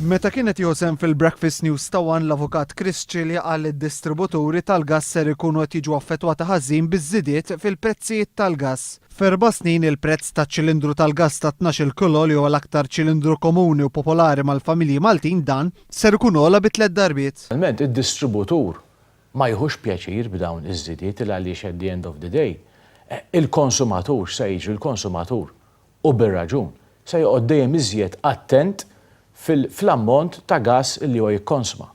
Meta kien qed jieħu sehem fil-Breakfast News ta' one l-Avukat Chris Cilia qal li d-distributuri tal-gass ser ikunu qed jiġu affettwati ħażin biż-żidiet fil-prezzijiet tal-gass. F'erba' snin il-prezz ta' ċilindru tal-gass ta' 12-il kilo li huwa l-aktar ċilindru komuni u popolari mal-familji Maltin dan ser ikun ogħla bi tlett darbiet. Naturalment id-distributur ma jiħux pjaċir b'dawn iż-żidiet il għaliex at the end of the day il-konsumatur x'se jiġri l-konsumatur u bir-raġun, se joqgħod dejjem iżjed attent fil-ammont ta' gass li huwa jikkonsma.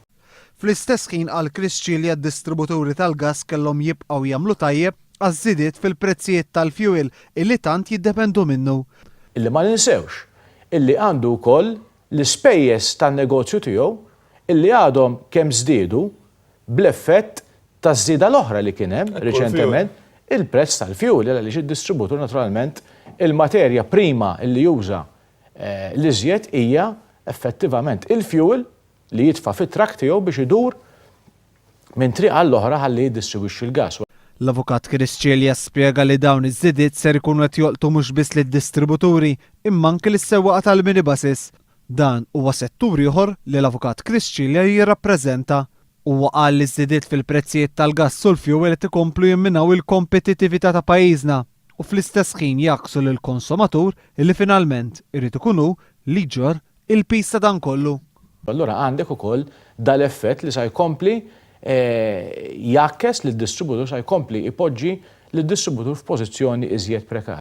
Fl-istess ħin qal Chris Cilia d-distributuri tal-gass kellhom jibqgħu jagħmlu tajjeb għaż-żidiet fil-prezzijiet tal-fjuwil illi tant jiddependu minnu. Illi ma ninsewx illi għandu wkoll l-ispejjeż tan-negozju tiegħu illi għadhom kemm żdiedu bl-effett taż-żieda l-oħra li kien hemm riċentement, il-prezz tal-fjuwil, għaliex id-distributur naturalment il-materja prima li juża l-iżjed hija effettivament il-fjuwil li jitfa' fit-trakk tiegħu biex idur minn triq għall-oħra ħalli jiddistribwixxi l-gass. L-Avukat Chris Cilia spjega li dawn iż-żidiet ser ikunu qed jolqtu mhux biss lid-distributuri imma anki lis-sewwieqa tal-minibuses. Dan huwa settur ieħor li l-Avukat Chris Cilia jirrappreżenta. Huwa qal li ż-żidiet fil-prezzijiet tal-gass u l-fjuwil qed ikomplu jimminaw il-kompetittività ta' pajjiżna u fl-istess ħin jgħakksu lill-konsumatur li finalment irid ikun hu li jġorr il-piż ta' dan kollu. Allura għandek ukoll dal-effett li sa jkompli jgħakkes lid-distributur, sa jkompli jpoġġi lid-distributur f'pożizzjoni iżjed prekarja.